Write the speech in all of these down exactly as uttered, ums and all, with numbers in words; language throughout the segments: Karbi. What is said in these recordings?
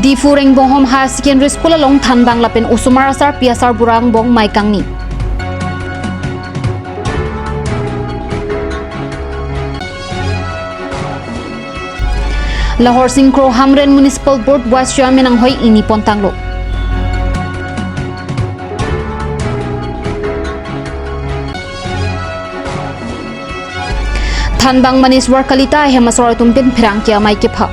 Diphu Rengbonghom Higher Secondary School along thanbang lapen osomar asarpi asarbura angbong mei kangni. Lahor Sing Kro Hamren Municipal Board Vice Chairman anghoi ingni pontanglo. Thanbang Maneswar Kalita ahem asor atum pen pherangke amei kepha.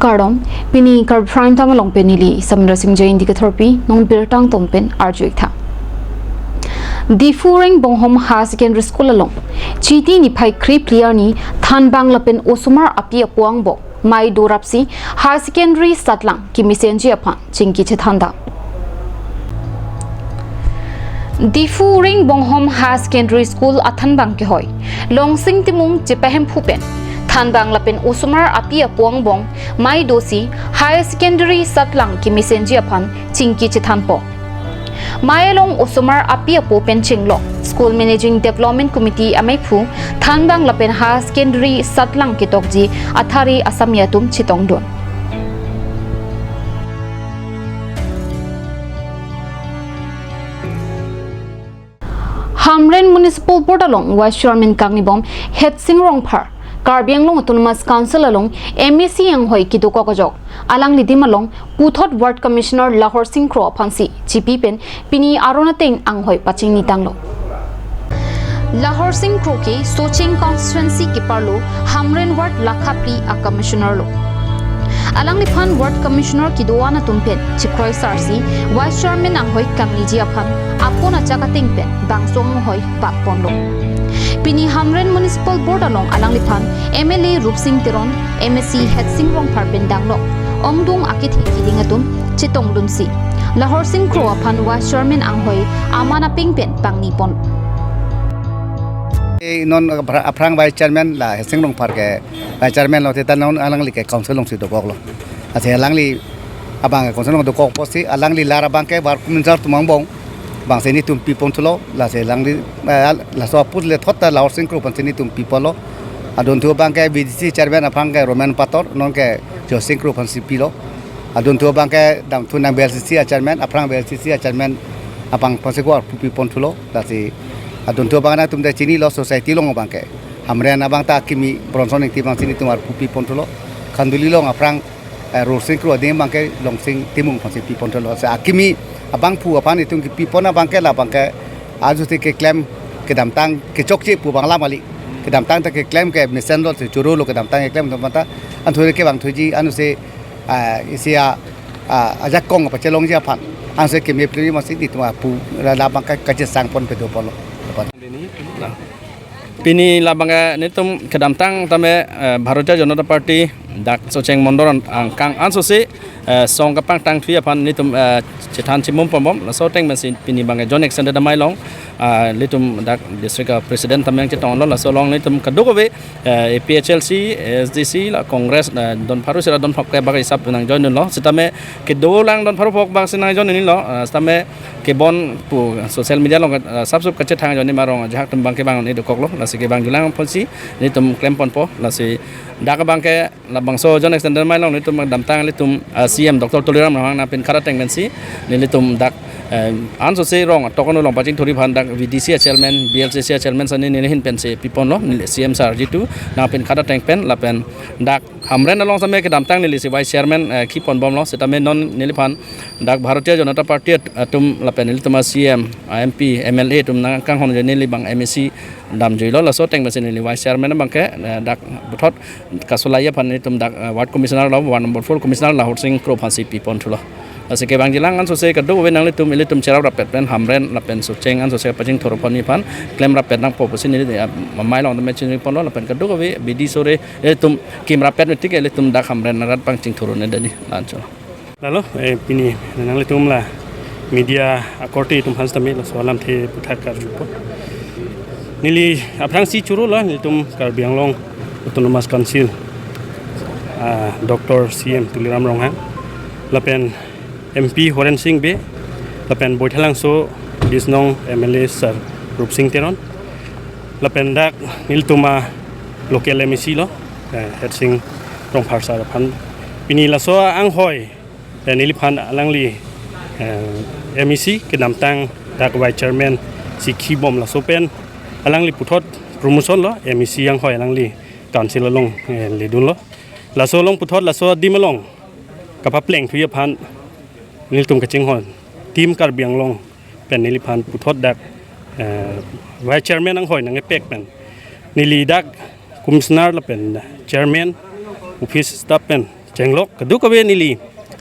Kardom, pini Karbi Prime Time along pen neli Samindra Singh Jain dei kethorpi, non birta angton pen arju-ik tha. Diphu Rengbonghom Higher Secondary School along Chiti niphai kre phli arni thanbang lapen osomar api apo angbong mei dorapsi Higher Secondary satlang kemesenji aphan chingki chethanda. Diphu Rengbonghom Higher Secondary School athanbang kehoi Longsing Timung chepahemphu pen thanbang lapen osomar api apo angbong mei dosi Higher Secondary satlang kemesenji aphan chingki chethanpo. Mei along osomar api apo pen chinglok School Managing Development Committee ameiphu thanbang lapen Higher Secondary satlang ketokji athare asami atum chetongdun. Hamren Municipal Board along Vice Chairman kangnibom Hetsing Rongphar, Karbi Anglong Autonomous Council along M A C anghoi kedokok ajok, alangli adim along puthot Ward Commissioner Lahor Sing Kro aphansi chipi pen pini aron ateng anghoi pachingnitanglo. Lahor Sing Kro ke Socheng constituency keparlo Hamren Ward lakha phli a-Commissioner lo. Alangliphan Ward Commissioner kedo-an atum pen chikroisarsi Vice Chairman anghoi kangniji aphan apon ajak ateng pen bangso anghoi bapponlo. Pini Hamren Municipal Board along alangliphan M L A Rupsing Teron, M A C Hetsing Rongphar pen danglok ongdung akethe keding atum chetongdunsi Lahor Sing Kro aphan Vice Chairman anghoi aman apeng pen pangnipon. Eh, non aphrang, aphrang Vice Chairman la Hetsing Rongphar ke Vice Chairman lo, te ta non alangli ke Council alongsi dokoklo. Ase alangli abang Council along dokok apotsi alangli lar abang ke Ward Commissioner atum angbong bangsi nelitum piponthulo, lasi alangli, eh, laso aput le thot ta Lahor Sing Kro aphansi nelitum piponlo. Adunthu abang ke V D C Chairman aphrang ke Roman Pator, non ke Joy Sing Kro aphansi pilo. Adunthu abang ke damthu nang V L C C a-Chairman, aphrang V L C C a-Chairman abang aphansi ko arpu piponthulo. Lasi adunthu abang nangtum ta chinilo, society along abang ke Hamren abang ta akimi Bronson Ingti abangsi nelitum arpu piponthulo. Khanduli along aphrang, eh, Rosing Kro adim abang ke Longsing Timung aphansi piponthulo. Lasi akimi abangphu aphan nelitum kepipon abang ke la abang ke ajo si keklem kedamtang kechokche pu abang alam kali. Kedamtang ta keklem kemesenlo, si chorolo kedamtang keklem atum aphanta. Anthuri kevangthuji, ansi, ah, isi a, ah, ajakong pachelongji aphan ansi keme phli masi nelitum arpu la abang ke kachesangpon pedoponlo. Pini labang ke nelitum kedamtang tame, eh, Bharatiya Janata Party dak Socheng Mondol angkang ansose, eh, song kapangtangthui aphan nelitum, eh, chethan chimum pombom. Laso ateng pensi pini abang ke Joint Extended amei along, eh, nelitum dak District, eh, President tame nangchetonglo. Laso along nelitum kadokave, eh, A P H L C, A S D C, la Congress, eh, don pharo sira don pharo kebak isap nangjoin dunlo. Sitame kedolang don pharo phok bak si nangjoin dunlo. Eh, sitame kebon pu social media along, eh, sap sup kachethang ajoine ma rong ajahak atum abang ke bang ni dokoklo, lasi kevangjilang aphansi nelitum klemponpo. Lasi dak abang ke labangso Joint Extended amei along nelitum damtang nelitum, eh, C M Doctor Tuliram Ronghang nangpinkhat ateng pensi nelitum dak, eh, ansose rong atok anu along pachingthurji aphan dak V D C a-Chairman, V L C C a-Chairman sani neli ahin pensi piponlo, neli C M sir jitu nangpinkhat ateng pen lapen dak Hamren along tame kedamtang nelisi Vice Chairman, eh, kiponbomlo, sitame non neliphan dak Bharatiya Janata Party at-, atum lapen nelitum a-C M, a-M P, M L A atum nangkanghon ajoine neli abang M A C damjuilo. Laso ateng pensi neli Vice Chairman abang ke, eh, dak puthot kasolai aphan nelitum dak, eh, Ward Commissioner lo, Ward number four Commissioner Lahor Sing Kro aphansi piponthulo. Lasi kevangjilang ansose kadokave nanglitum ilitum cherap rapet pen Hamren lapen Socheng ansose pachingthur ponji aphan klem rapet nangpo pusi neli, eh, amei along tame chiniponlo lapen kadokave bidi sore ilitum kim rapet metik ilitum dak Hamren arat pangchingthur un-e dani lancho. Lalo, eh, pini nanglitum la media akorte atum aphan sitame laso alamthe aputhak karjupo. Neli aphrangsi chorolo nelitum Karbi Anglong Autonomous Council, ah, Doctor C M Tuliram Ronghang, lapen M P Horen Sing Bey, lapen Baithalangso East nong M L A Sir Rupsing Teron, Lapen dak nelitum a local M A C lo, eh, Hersing Rongphar sir aphan. Pini laso anghoi, eh, neliphan alangli, eh, M A C kedamtang dak vice chairman si khibom laso pen alangli puthot promotion lo, M A C anghoi alangli council along, eh, ledunlo. Laso along puthot laso adim along kapapleng thuji aphan nelitum kachinghon Team Karbi Anglong pen neliphan puthot dak, eh, vice chairman anghoi nangkepek pen neli dak commissioner lapen chairman office staff pen chenglok kadokave neli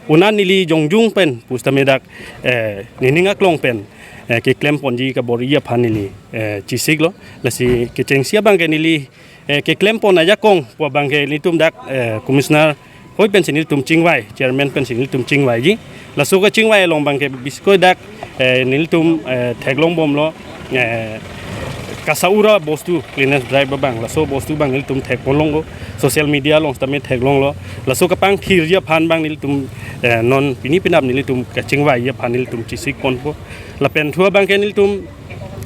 unan neli jongjung pen pusitame dak, eh, nening aklong pen, eh, keklem ponji kabor-i aphan neli, eh, chisiklo. Lasi kechengsi abangke neli, eh, keklem pon ajakong pu abangke nelitum dak, eh, commissioner hoi pensi nelitum chingvai, chairman pensi nelitum chingvaiji. Laso kachingvai along abangke biskoi dak, eh, nelitum, eh, theklongbomlo, eh, kasaura bostu cleanliness drive abang, laso bostu abang nelitum thekponlonglo, social media along sitame theklonglo. Laso kapangthirji aphan abang nelitum, eh, non pini penap nelitum kachingvaiji aphan nelitum chisikponpo. Lapen thu abangke nelitum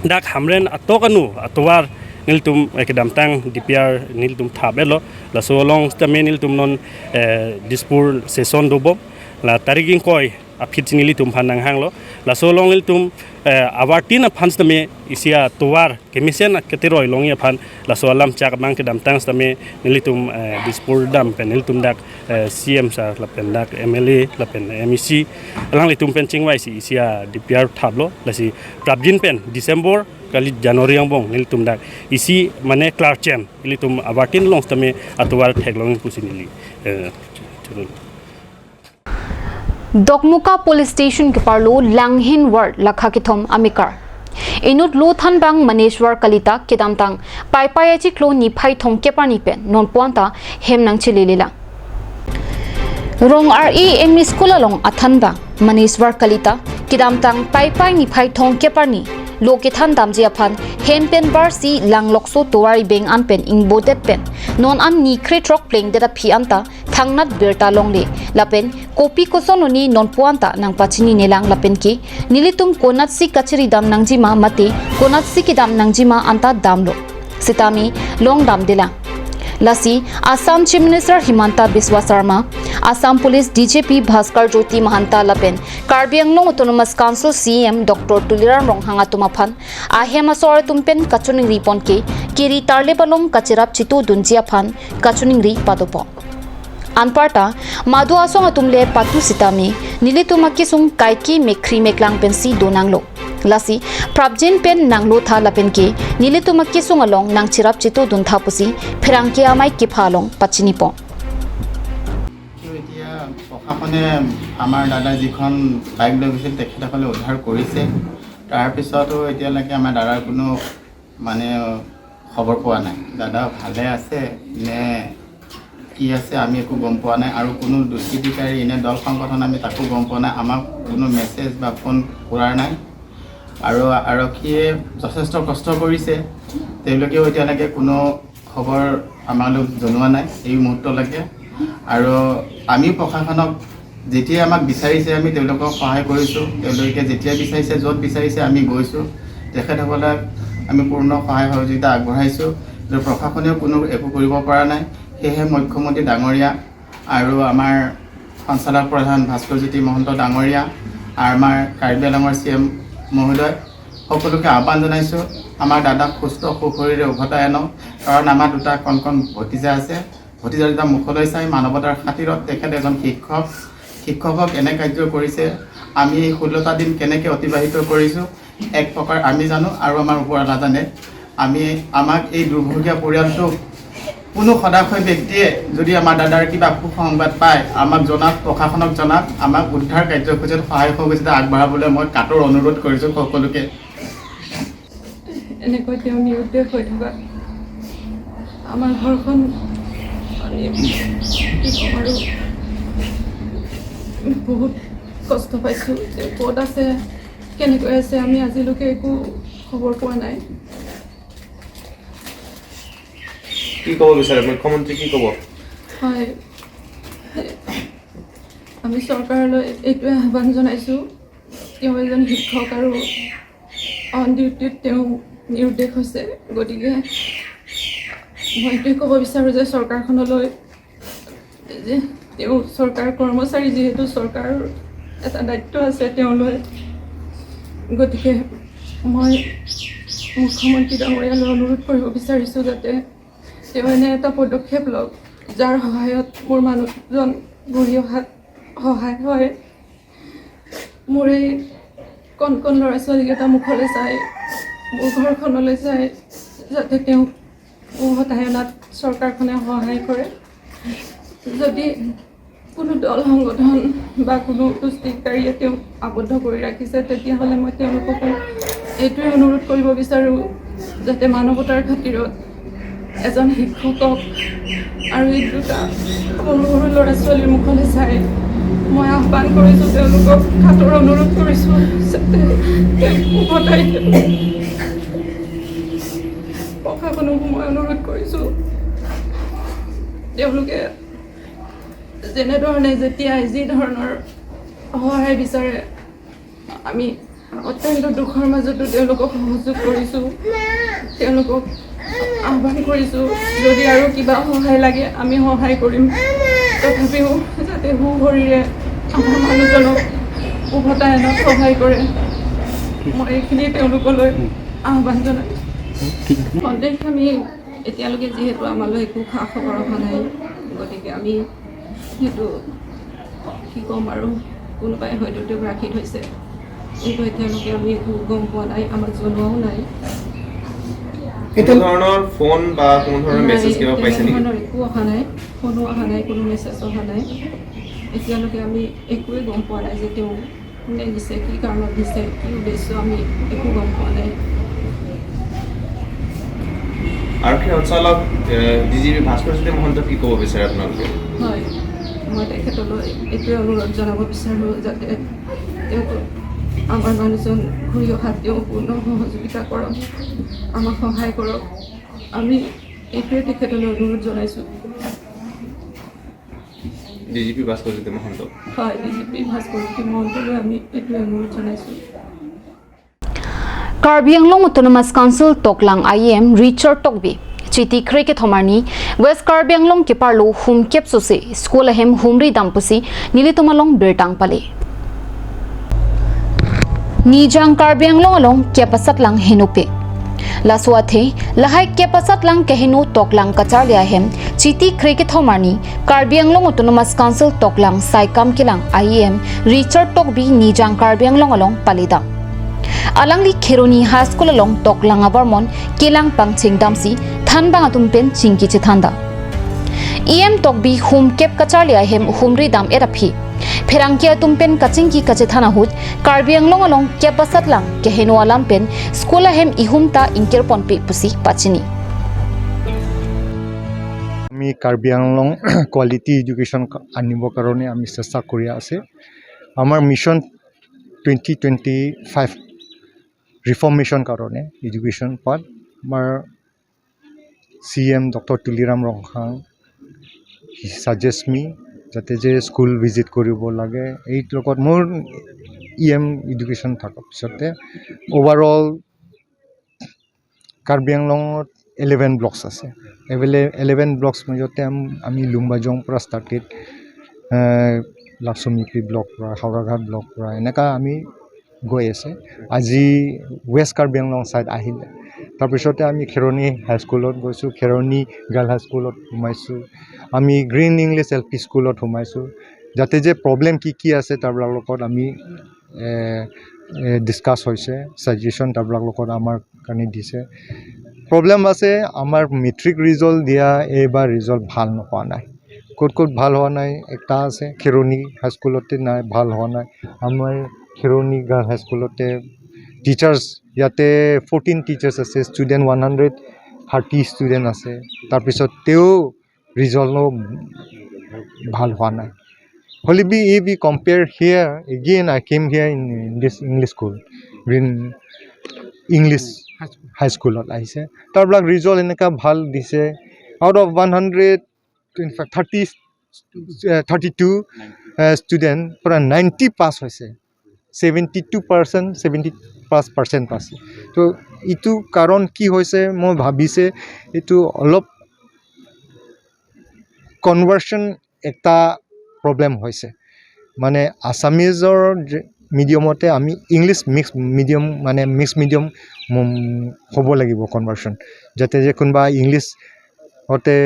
dak Hamren atok anu atovar nelitum, eh, kedamtang D P R nelitum thap-etlo. Laso along sitame nelitum non, eh, Dispur session dobom. La tarik ingkoi aphi si nelitum aphan nanghanglo. Laso along nelitum, eh, awartin aphan sitame isi atovar kemesen keteroi longji aphan laso alam chak abang kedamtang sitame nelitum, eh, Dispur dam pen nelitum dak, eh, C M sir lapen dak M L A lapen M A C alanglitum pen chingvaisi isi a D P R thaplo. Lasi prapjin pen December kali January angbong nelitum dak isi mane klarchem ilitum awartin along sitame atovar theklong pusi neli, eh, churun. Dokmoka Police Station keparlo Langhin Ward lakha kethom amekar. Inut lo thanbang Maneshwar Kalita kedamtang Paipai achiklo niphai thomkep arni pen nonpu anta hem nangchelelang. Rong R E M E School along athanbang Maneshwar Kalita kedamtang Paipai niphai thomkep arni lo kethan damji aphan hem pen barsi langlokso tovar ibeng an pen ingbodet pen non an ni kre throk plengdet aphi anta thangnat birta longle lapen kopi koson oni nonpu anta nangpachininelang lapen ke nelitum konatsi kachiridam nangjima mate konatsi kedam nangjima anta damlo. Sitame long damdelang. Lasi Assam Chief Minister Himanta Biswa Sarma, Assam Police D G P Bhaskar Jyoti Mahanta lapen Karbi Anglong Autonomous Council C E M Doctor Tuliram Ronghang atum aphan ahem asor atum pen kachiningri pon ke kiri tarlip along kachirap chitudunji aphan kachiningri padopo. Anparta madu asong atum le patu sitame nelitum akesung kaike mekhri meklang pensi donanglo. Lasi prapjin pen nanglo tha lapen ke nelitum akesung along nangchirap chitudun tha pusi pherangke amei kepha along pachinipo. কিন্তু এতিয়া প্ৰশাসনে আমাৰ দাদাই যিখন বাইক লৈ গৈছিল তেখেতসকলে উদ্ধাৰ কৰিছে। তাৰপিছতো এতিয়ালৈকে আমাৰ দাদাৰ কোনো মানে খবৰ পোৱা নাই। দাদা ভালে আছে নে কি আছে আমি একো গম পোৱা নাই, আৰু কোনো দুষ্কৃতিকাৰী এনে দল সংগঠন আমি তাকো গম পোৱা নাই। আমাক কোনো মেছেজ বা ফোন কৰা নাই। আৰু আৰক্ষীয়ে যথেষ্ট কষ্ট কৰিছে, তেওঁলোকেও এতিয়ালৈকে কোনো খবৰ আমালৈ জনোৱা নাই এই মুহূৰ্তলৈকে। আৰু আমি প্ৰশাসনক যেতিয়াই আমাক বিচাৰিছে আমি তেওঁলোকক সহায় কৰিছোঁ, তেওঁলোকে যেতিয়া বিচাৰিছে য'ত বিচাৰিছে আমি গৈছোঁ, তেখেতসকলক আমি পূৰ্ণ সহায় সহযোগিতা আগবঢ়াইছোঁ। কিন্তু প্ৰশাসনেও কোনো একো কৰিব পৰা নাই। সেয়েহে মুখ্যমন্ত্ৰী ডাঙৰীয়া আৰু আমাৰ সঞ্চালক প্ৰধান ভাস্কৰ জ্যোতি মহন্ত ডাঙৰীয়া আৰু আমাৰ কাৰ্বি আংলঙৰ চি এম মহোদয় সকলোকে আহ্বান জনাইছোঁ আমাৰ দাদাক সুস্থ সুশৰীৰে উভতাই আনক। কাৰণ আমাৰ দুটা কণ কণ ভতিজা আছে, ভতিজা দুটা মুখলৈ চাই মানৱতাৰ খাতিৰত তেখেত এজন শিক্ষক, শিক্ষকক এনে কাৰ্য কৰিছে। আমি এই ষোল্লটা দিন কেনেকৈ অতিবাহিত কৰিছোঁ এক প্ৰকাৰ আমি জানো আৰু আমাৰ ওপৰত নাজানে। আমি আমাক এই দুৰ্ভগীয়া পৰিয়ালটোক কোনো সদাশয় ব্যক্তিয়ে যদি আমাৰ দাদাৰ কিবা সুসংবাদ পায় আমাক জনাওক, প্ৰশাসনক জনাওক, আমাক উদ্ধাৰ কাৰ্যসূচীত সহায় সহযোগিতা আগবঢ়াবলৈ মই কাতৰ অনুৰোধ কৰিছোঁ সকলোকে। এনেকৈ তেওঁ নিৰুদ্দেশ হৈ থকা আমাৰ ঘৰখন, আমি কি ক'ম আৰু, বহুত কষ্ট পাইছোঁ। তেওঁ ক'ত আছে, কেনেকৈ আছে, আমি আজিলৈকে একো খবৰ পোৱা নাই। কি ক'ব বিচাৰে মুখ্যমন্ত্ৰী, কি ক'ব? হয়, আমি চৰকাৰলৈ এইটোৱে আহ্বান জনাইছোঁ, তেওঁ এজন শিক্ষক আৰু অন ডিউটিত তেওঁ নিৰুদ্দেশ হৈছে। গতিকে মই এইটোৱে ক'ব বিচাৰোঁ যে চৰকাৰখনলৈ, যে তেওঁ চৰকাৰ কৰ্মচাৰী, যিহেতু চৰকাৰৰ এটা দায়িত্ব আছে তেওঁলৈ, গতিকে মই মুখ্যমন্ত্ৰী ডাঙৰীয়ালৈ অনুৰোধ কৰিব বিচাৰিছোঁ যাতে তেওঁ এনে এটা পদক্ষেপ লওক, যাৰ সহায়ত মোৰ মানুহজন ঘূৰি অহাত সহায় হয়। মোৰ এই কণ কণ ল'ৰা ছোৱালীকেইটা মুখলৈ চাই, মোৰ ঘৰখনলৈ চাই, যাতে তেওঁ উভতাই অনাত চৰকাৰখনে সহায় কৰে। যদি কোনো দল সংগঠন বা কোনো দুষ্কৃতিকাৰীয়ে তেওঁক আবদ্ধ কৰি ৰাখিছে, তেতিয়াহ'লে মই তেওঁলোককো এইটোৱে অনুৰোধ কৰিব বিচাৰোঁ, যাতে মানৱতাৰ খাতিৰত এজন শিক্ষকক আৰু এই দুটা সৰু সৰু ল'ৰা ছোৱালীৰ মুখলৈ চাই মই আহ্বান কৰিছোঁ, তেওঁলোকক কাতৰ অনুৰোধ কৰিছোঁ, যাতে তেওঁক উভতাই দিয়ক। প্ৰশাসনকো মই অনুৰোধ কৰিছোঁ, তেওঁলোকে যেনেধৰণে যেতিয়াই যি ধৰণৰ সহায় বিচাৰে, আমি অত্যন্ত দুখৰ মাজতো তেওঁলোকক সহযোগ কৰিছোঁ, তেওঁলোকক আহ্বান কৰিছোঁ, যদি আৰু কিবা সহায় লাগে আমি সহায় কৰিম। তথাপিও যাতে সুশৰীৰে আমাৰ মানুহজনক উভতাই অনাত সহায় কৰে, মই এইখিনিয়ে তেওঁলোকলৈ আহ্বান জনাইছোঁ। সন্দেহ আমি এতিয়ালৈকে যিহেতু আমালৈ একো খা খবৰ অহা নাই, গতিকে আমি সেইটো কি ক'ম আৰু, কোনোবাই হয়তো তেওঁক ৰাখি থৈছে, কিন্তু এতিয়ালৈকে আমি একো গম পোৱা নাই, আমাক জনোৱাও নাই। কোনো ধৰণৰ ফোন বা কোনো ধৰণৰ নাই, মেছেজ কিবা পাইছে নেকি? তেনেধৰণৰ একো অহা নাই, ফোনো অহা নাই, কোনো মেছেজ অহা নাই। এতিয়ালৈকে আমি একোৱে গম পোৱা নাই যে তেওঁ কোনে দিছে, কি কাৰণত দিছে, কি উদ্দেশ্য, আমি একো গম পোৱা নাই। আৰক্ষী সঞ্চালক ডি জি পি ভাস্কৰ জ্যোতি মহন্তক কি ক'ব বিচাৰে আপোনালোকে? হয়, মই তেখেতলৈ এইটোৱে অনুৰোধ জনাব বিচাৰোঁ, যাতে তেওঁক, আমাৰ মানুহজন ঘূৰি অহাত তেওঁ পূৰ্ণ সহযোগিতা কৰক, আমাক সহায় কৰক। আমি এইটোৱে তেখেতলৈ অনুৰোধ জনাইছোঁ। ডি জি পি ভাস্কৰ জ্যোতি মহন্ত। হয়, ডি জি পি ভাস্কৰ জ্যোতি মহন্তলৈ আমি এইটোৱে অনুৰোধ জনাইছোঁ। Karbi Anglong Autonomous Council Toklang I E M Richard Tokbi Chiti kre kethom arni West Karbi Anglong keparlo humkep sose school ahem humri dam pusi nelitum along birta pale. Nijang Karbi Anglong along kep asatlang henope. Laso athe lahai kep asatlang keheno Toklang kacharli ahem Chiti kre kethom arni Karbi Anglong Autonomous Council Toklang saikam kelang I E M Richard Tokbi Nijang Karbi Anglong along pale dam. Alangli Kheroni High School along Toklang abarmon kelang pangcheng damsi thanbang atum pen chingki chethan dam. E M Tokbi humkep kacharli ahem humri dam et aphi pherangke atum pen kachingki kachethan ahut Karbi Anglong along kep asatlang keheno alam pen school ahem ihum ta ingkir ponpe pusi pachini. আমি কাৰ্বি Anglong quality education আনিবৰ কাৰণে আমি চেষ্টা কৰি আছে। আমাৰ mission twenty twenty five reformation কাৰণে education part আমাৰ C M doctor Tuliram Ronghang suggest me যাতে যে স্কুল ভিজিট কৰিব লাগে। এই লগত মোৰ ই এম এডুকেশ্যন থকাৰ পিছতে অভাৰঅল কাৰ্বি আংলঙত ইলেভেন ব্লকছ আছে। ইলেভেন ব্লকছ মাজতে আম- আমি লুম্বাজং পৰা ষ্টাৰ্টেড, লাকচুমিপি ব্লক পৰা, হাওৰাঘাট ব্লক পৰা এনেকা আমি গৈ আছে। আজি ৱেষ্ট কাৰ্বি আংলং ছাইড আহিলে, তাৰপিছতে আমি খেৰণি হাইস্কুলত গৈছোঁ, খেৰণি গাৰ্ল হাইস্কুলত সোমাইছোঁ, আমি গ্ৰীণ ইংলিছ এল পি স্কুলত সোমাইছোঁ, যাতে যে প্ৰব্লেম কি কি আছে তাৰ লগত আমি ডিছকাছ হৈছে, ছাজেশ্যন তাৰ লগত আমাৰ কাৰণে দিছে। প্ৰব্লেম আছে, আমাৰ মেট্ৰিক ৰিজাল্ট দিয়া এইবাৰ ৰিজাল্ট ভাল নোহোৱা নাই। ক'ত ক'ত ভাল হোৱা নাই, এটা আছে খেৰণি হাইস্কুলতে নাই, ভাল হোৱা নাই। আমাৰ খেৰণি গাৰ্ল হাইস্কুলতে টিচাৰ্ছ, ইয়াতে ফৰ্টিন টিচাৰ্ছ আছে, student one hundred thirty student আছে, তাৰপিছত তেওঁ ৰিজাল্টো ভাল হোৱা নাই। However, if we compare here, again I came here in this English school, green English হাইস্কুলত আহিছে, তাৰবিলাক ৰিজাল্ট এনেকুৱা ভাল দিছে। Out of one hundred twenty five thirty thirty two student পৰা নাইণ্টি পাছ হৈছে। ছেভেণ্টি টু পাৰ্চেণ্ট, ছেভেণ্টি পাঁচ percent পাইছে। তো এইটো কাৰণ কি হৈছে, মই ভাবিছে এইটো অলপ কনভাৰ্চন এটা প্ৰব্লেম হৈছে। মানে আছামিজৰ যে মিডিয়ামতে আমি ইংলিছ মিক্স মিডিয়াম, মানে মিক্স মিডিয়াম হ'ব লাগিব কনভাৰ্চন, যাতে যে কোনোবা ইংলিছতে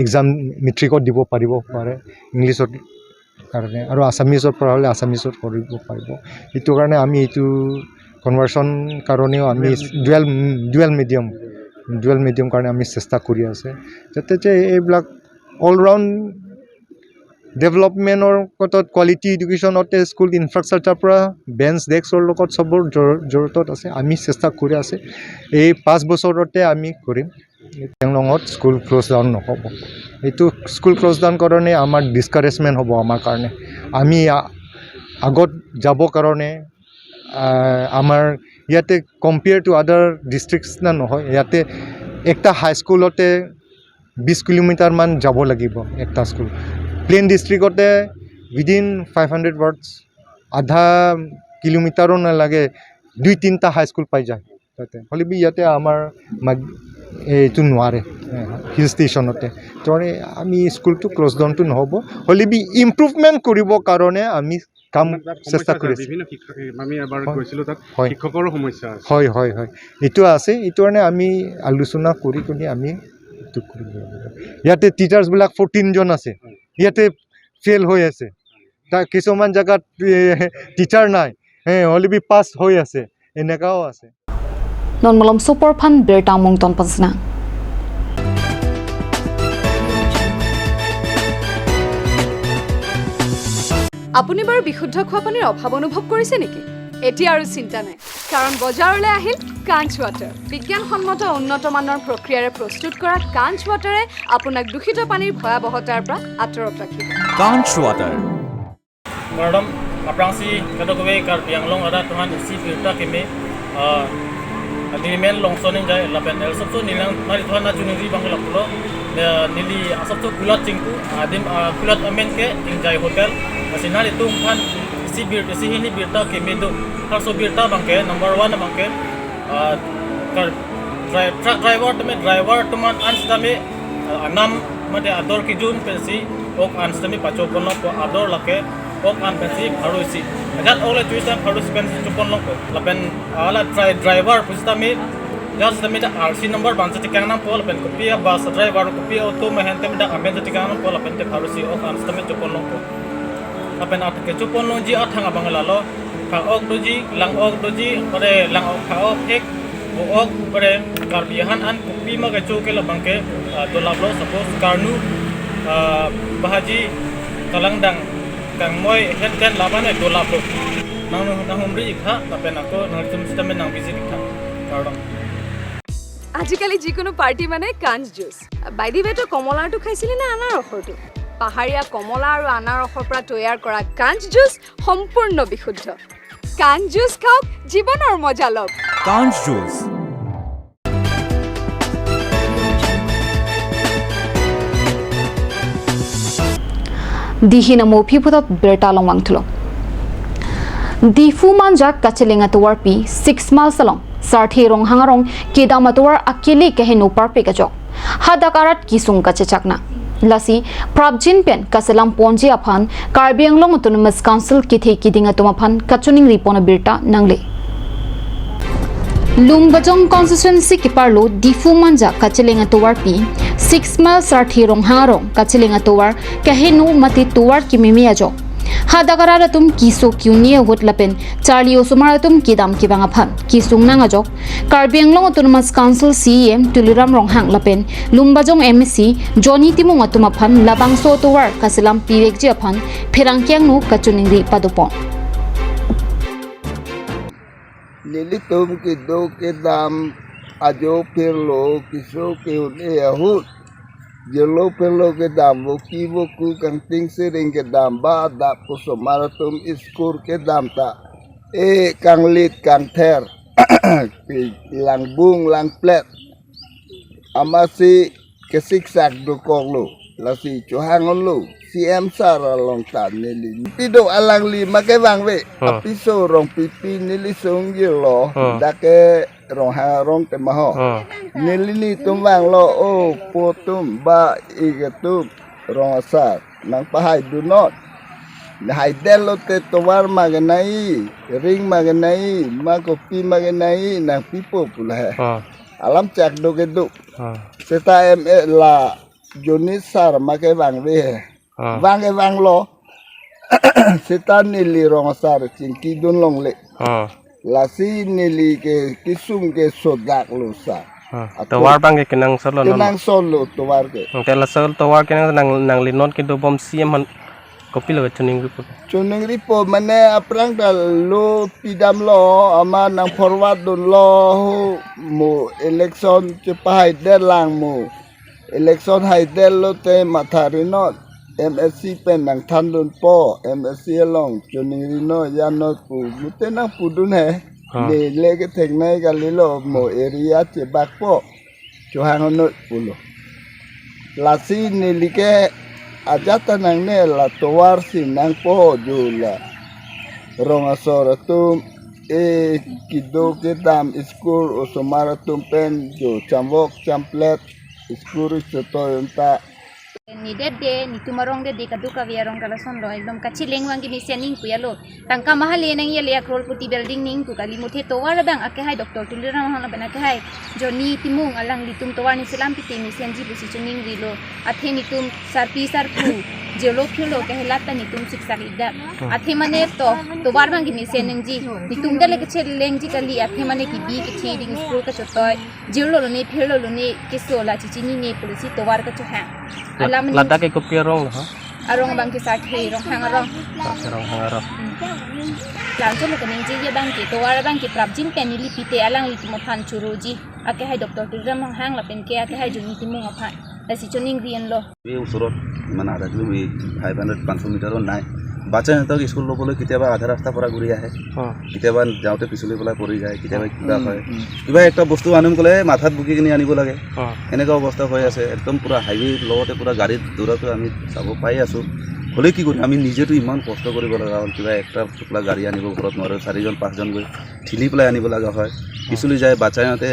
এক্সাম মেট্ৰিকত দিব পাৰিব পাৰে ইংলিছত কাৰণে, আৰু আছামিজত পঢ়া হ'লে আছামিজত কৰিব পাৰিব। সেইটো কাৰণে আমি এইটো কনভাৰ্চন কাৰণেও আমি dual, dual medium, dual medium কাৰণে আমি চেষ্টা কৰি আছে, যাতে যে এইবিলাক অল ৰাউণ্ড ডেভেলপমেণ্টৰ ক্ষেত্ৰত কোৱালিটি এডুকেশ্যনতে স্কুল ইনফ্ৰাষ্ট্ৰাকচাৰ পৰা বেঞ্চ ডেস্কৰ লগত চবৰ জড়-, জড়িত আছে। আমি চেষ্টা কৰি আছে এই পাঁচ বছৰতে আমি কৰিম। পেংলঙত স্কুল ক্ল'জ ডাউন নহ'ব। এইটো স্কুল ক্ল'জ ডাউন কাৰণে আমাৰ ডিছকাৰেজমেণ্ট হ'ব আমাৰ কাৰণে। আমি আ-, আগত যাব কাৰণে, আ, আমাৰ ইয়াতে কম্পেয়াৰ টু আদাৰ ডিষ্ট্ৰিক্টছ না নহয়, ইয়াতে একটা হাইস্কুলতে বিছ কিলোমিটাৰমান যাব লাগিব একটা স্কুল। প্লেইন ডিষ্ট্ৰিক্টতে উইদিন ফাইভ হাণ্ড্ৰেড ৱাৰ্ডছ, আধা কিলোমিটাৰো নালাগে, দুই তিনিটা হাইস্কুল পাই যায় তাতে। হ'লে বি ইয়াতে আমাৰ মাগ-, এইটো নোৱাৰে, হিল ষ্টেচনতে। তো আমি স্কুলটো ক্ল'জ ডাউনটো নহ'ব, হ'লে বি ইম্প্ৰুভমেণ্ট কৰিবৰ কাৰণে আমি কাম চেষ্টা কৰি আছোঁ। বিভিন্ন শিক্ষকে, আমি এবাৰ হয়। গৈছিলোঁ তাত, হয়। শিক্ষকৰো সমস্যা আছে। হয়, হয়, হয়। এইটো আছে, এইটো কাৰণে আমি আলোচনা কৰি কিনে আমি এইটো কৰিব লাগিব। ইয়াতে টিচাৰ্ছবিলাক ফৰ্টিনজন আছে, হয়। ইয়াতে ফেইল হৈ আছে। তা কিছুমান জেগাত, এ, টিচাৰ নাই, হে, হ'লে বি পাছ হৈ আছে, এনেকাও আছে। Non malom super phan birta mungton pansna. আপুনি বাৰু বিশুদ্ধ খোৱা পানীৰ অভাৱ অনুভৱ কৰিছে নেকি? এতিয়া আৰু চিন্তা নাই, কাৰণ বজাৰলৈ আহিল কাঞ্চ ৱাটাৰ। বিজ্ঞানসন্মত উন্নত মানৰ প্ৰক্ৰিয়াৰে প্ৰস্তুত কৰা কাঞ্চ ৱাটাৰে আপোনাক দূষিত পানীৰ ভয়াৱহতাৰ পৰা আঁতৰত ৰাখিব। Kanch Water. Kardom, aphrangsi kadokave Karbi Anglong arat atum aphan isi birta keme, ah, Dirimen Longson Ingjai lapen el sopso nilang naritum aphan kachiningri abang ke lapulo, eh, neli asopso Kulat Chingku, adim, ah, Kulat amen ke Ingjai Hotel, lasi naritum aphan isi bir, isi hini birta keme do, halaso birta abang ke, number one abang ke, ah, kar, dri-, truck driver tame, driver atum an sitame, ah, anam mate ador kejun pensi ok an sitame pachoponlongpo, ador lake ok an pensi pharo isi. Ajat ok le choisi tame pharo isi pensi choponlongpo. Lapen hala dri-, driver pusitame, ajat sitame ta R C number abang si chekang nangpo, lapen kopi a bus driver, kopi auto mehen tame dak amen si chekang nangpo, lapen te pharo isi ok an sitame choponlongpo. Lapen at kechoponlongji athang abang lalo, pha ok doji, lang ok doji, ore lang ok, pha ok hek, vo ok, ore Karbi ahan an kopima kecho ke labang ke, ah, dolaplo, suppose karnu, ah, bahaji, kalangdang, kangmoi, het ten laban e dolaplo. Nang, nanghumri ik tha, lapen ako nangtum sitame nang visit ik tha. Kardom. আজিকালি যিকোনো পাৰ্টি মানে কাঞ্চ juice. By the ৱে, তই কমলাৰটো খাইছিলি নে আনাৰসৰটো? পাহাৰীয়া কমলা আৰু আনাৰসৰ পৰা তৈয়াৰ কৰা কাঞ্চ জুচ সম্পূৰ্ণ বিশুদ্ধ। কাঞ্চ জুচ খাওক, জীৱনৰ মজা লওক। Kanch Juice. Dihin amo aphi puthot birta along vangthulo. Diphu Manja kacheleng atovarpi Six Miles along Sarthe Ronghang arong kedam atovar akele keheno parpik ajok hadak arat kesung kachechakna. Lasi prapjin pen kaselam ponji aphan Karbi Anglong Autonomous Council kethe keding atum aphan kachiningri pon abirta nangle. Lumbajong constituency keparlo Diphu Manja kacheleng atovarpi Six Mile Sarthe Ronghang arong kacheleng atovar keheno mate tovar kememe ajok hadak arat atum keso ke-un-e ahut lapen charli osomar atum kedam kevang aphan kesung nang ajok Karbi Anglong Autonomous Council C E M Tuliram Ronghang lapen Lumbajong M A C Johnny Timung atum aphan labangso atovar kaselam pivekji aphan pherangke angno kachiningri padopon. Nelitum kedo kedam ajo phirlo keso ke-un-e ahut, jelo phirlo kedam, voki voku kangting sering kedam, ba adap osomar atum school kedam ta e kanglit kangther, langbung langplet, amatsi kesiksak dokoklo, lasi chohang-unlo. C M sir along ta neli. Pido alangli ma kevangve. Hmm. Apiso Rongpipi neli sung gilo. Hmm. Dak ke Ronghang arong tema ho. Hmm. Neli netum vanglo, o po atum ba ik atum rong asar nangpahaidunnon. Haidetlo te tovar ma kenai, ring ma kenai, ma kopi ma kenai, nangpipo pu la he. Hmm. Alam chak do kedo. Hmm. Seta M A la Johnny sir ma kevangve he. Ah. Vang kevanglo. Seta neli rong asar chingkidun longle. Ah. Lasi neli ke kesung ke sodak lo sa. Ah. Atum. Tovar abang ke kenangsot lo non. Kenangsot lo tovar ke. Hmm, te laso tovar ke nang, nangli non kedobom C M aphan kopilo kachiningripo? Chiningripo mane aphrang ta lo pidamlo, amat nang forward dunlo, mo election chepahaidet lang mo. Election haidetlo te matha rinon, M A C pen nangthandunpo, M A C along chiningrinon, ya non pu, mute nangpudun he. Ha. Neli ke theklong kalilo, mo area chebakpo, chohang non pulo. Lasi neli ke ajat ta nangne, la tovar si nangpo jo la. Rong asor atum, e kedo kedam school osomar atum pen jo chamvok champlet school chotoi unta. Nedet de, netum arong de, de kadokave arong ke lasonlo, ekdom kacheleng abang ke mesen ingpu ya lo. Tangka mahale nangji le, a crorepati building ningpu kali, muthe tovar abang akehai Doctor Tuliram Ronghang lapen akehai Johnny Timung alanglitum tovar nangselam pite mesenji pusi chiningrilo. Athe netum sarpi sarpo jirlo phirlo kehelat ta netum siksak ikdam. Hmm. Athe mane to tovar abang ke mesen nangji. Netum ta le kachelengji kali, athe mane kebi kethe ding, school kachotoi. Jirlo lone, phirlo lone, keso la chichinine pulosi tovar kachohang. La-, alam ladak ke kopi arong lo, ha? Arong abang ke Sarthe Ronghang arong. Sarthe Ronghang arong. Hmm. Langcholo keningjeji abang ke, tovar abang ke prapjin pen neli pite alanglitum aphan choroji. Akehai Doctor Tuliram Ronghang lapen ke akehai Johnny Timung aphan. Lasi chiningri-enlo. এই ওচৰত, মানে, আধা kilometre, five hundred, পাঁচশ মিটাৰো নাই। বাচ্চাহঁতক স্কুল ল'বলৈ কেতিয়াবা আধা ৰাস্তাৰ পৰা ঘূৰি আহে, অ। কেতিয়াবা যাওঁতে পিছলি পেলাই পৰি যায়, কেতিয়াবা অ। কিবা উম, হয়। উম। কিবা একটা বস্তু আনিম ক'লে মাথাত বুকি কিনি আনিব লাগে। অ। এনেকুৱা অৱস্থা হৈ আছে। একদম পূৰা হাইৱে লগতে পূৰা গাড়ীত দৌৰাটো আমি চাব পাই আছোঁ। হ'লে কি কৰিম, আমি নিজেতো ইমান কষ্ট কৰিব লগা হ'ল। কিবা একটা টোপোলা গাড়ী আনিব ঘৰত নোৱাৰোঁ, চাৰিজন পাঁচজন গৈ ঠেলি পেলাই আনিব লগা হয়। অ। পিছলি যায়, বাচ্চাহঁতে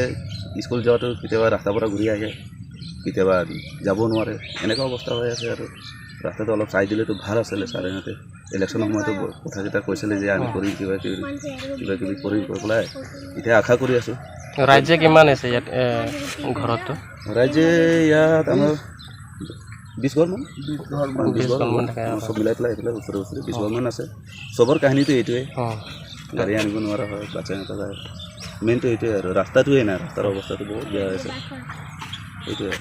স্কুল যোৱাটো কেতিয়াবা ৰাস্তাৰ পৰা ঘূৰি আহে। কেতিয়াবা যাব নোৱাৰে, এনেকুৱা অৱস্থা হৈ আছে আৰু। ৰাস্তাটো অলপ চাই দিলেতো ভাল আছিলে, ছাৰে সিহঁতে ইলেকশ্যনৰ সময়তো ব-, কথাকেইটা কৈছিলে যে আমি অ। কৰিম কিবা কিবি, কিবা কিবি কৰিম কৈ পেলাই এতিয়া আশা কৰি আছোঁ। ৰাইজে কিমান আছে ইয়াত, এ, ঘৰতো? ৰাইজে ইয়াত আমাৰ বিছ ঘৰমান। বিছ ঘৰমান। বিছ ঘৰমান থাকে। আমাৰ চব মিলাই পেলাই এইফালে ওচৰে ওচৰে বিছ অ। ঘৰমান আছে। চবৰ কাহিনীটো এইটোৱে। অ। গাড়ী আনিব নোৱাৰা হয়, বাচ্চা এটা যায়। মেইনটো এইটোৱে আৰু, ৰাস্তাটোৱে নাই, ৰাস্তাৰ অৱস্থাটো বহুত বেয়া হৈছে। এইটোৱে।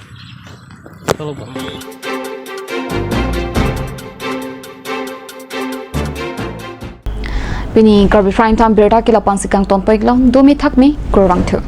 Pini Karbi Prime Time birta ke lapu-an si kangton pon-iklo, dumi thakmi, kurvangthu.